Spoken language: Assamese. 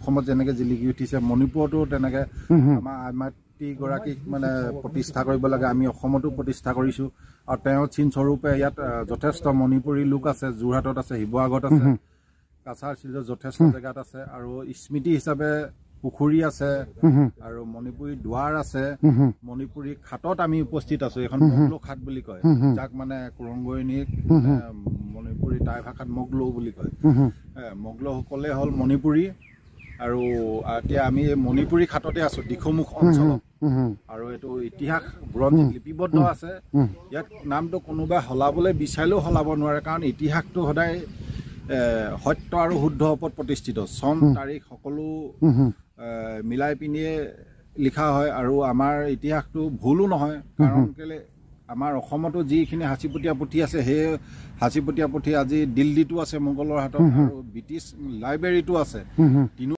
অসমত যেনেকৈ জিলিকি উঠিছে, মণিপুৰতো তেনেকৈ আমাৰ আইমাতৃগৰাকীক মানে প্ৰতিষ্ঠা কৰিব লাগে। আমি অসমতো প্ৰতিষ্ঠা কৰিছোঁ আৰু তেওঁ চিনস্বৰূপে ইয়াত যথেষ্ট মণিপুৰী লোক আছে, যোৰহাটত আছে, শিৱসাগৰত আছে, কাছাৰ শিলচৰ যথেষ্ট জেগাত আছে। আৰু স্মৃতি হিচাপে পুখুৰী আছে আৰু মণিপুৰী দুৱাৰ আছে। মণিপুৰী খাটত আমি উপস্থিত আছো। এইখন মগলো খাট বুলি কয়, যাক মানে কুৰংগৈনীক মণিপুৰী টাই ভাষাত মগলো বুলি কয়। মগলোসকলে হ'ল মণিপুৰী। আৰু এতিয়া আমি এই মণিপুৰী খাটতে আছো, দিখৌমুখ অঞ্চলত। আৰু এইটো ইতিহাস বুৰঞ্জীত লিপিবদ্ধ আছে। ইয়াত নামটো কোনোবাই সলাবলৈ বিচাৰিলেও সলাব নোৱাৰে, কাৰণ ইতিহাসটো সদায় সত্য আৰু শুদ্ধ ওপৰত প্ৰতিষ্ঠিত। চন তাৰিখ সকলো মিলাই পিনিয়ে লিখা হয় আৰু আমাৰ ইতিহাসটো ভুলো নহয়। কাৰণ কেলৈ আমাৰ অসমতো যিখিনি সাঁচিপতীয়া পুথি আছে, সেই সাঁচিপতীয়া পুথি আজি দিল্লীতো আছে মোগলৰ হাতত আৰু ব্ৰিটিছ লাইব্ৰেৰীতো আছে।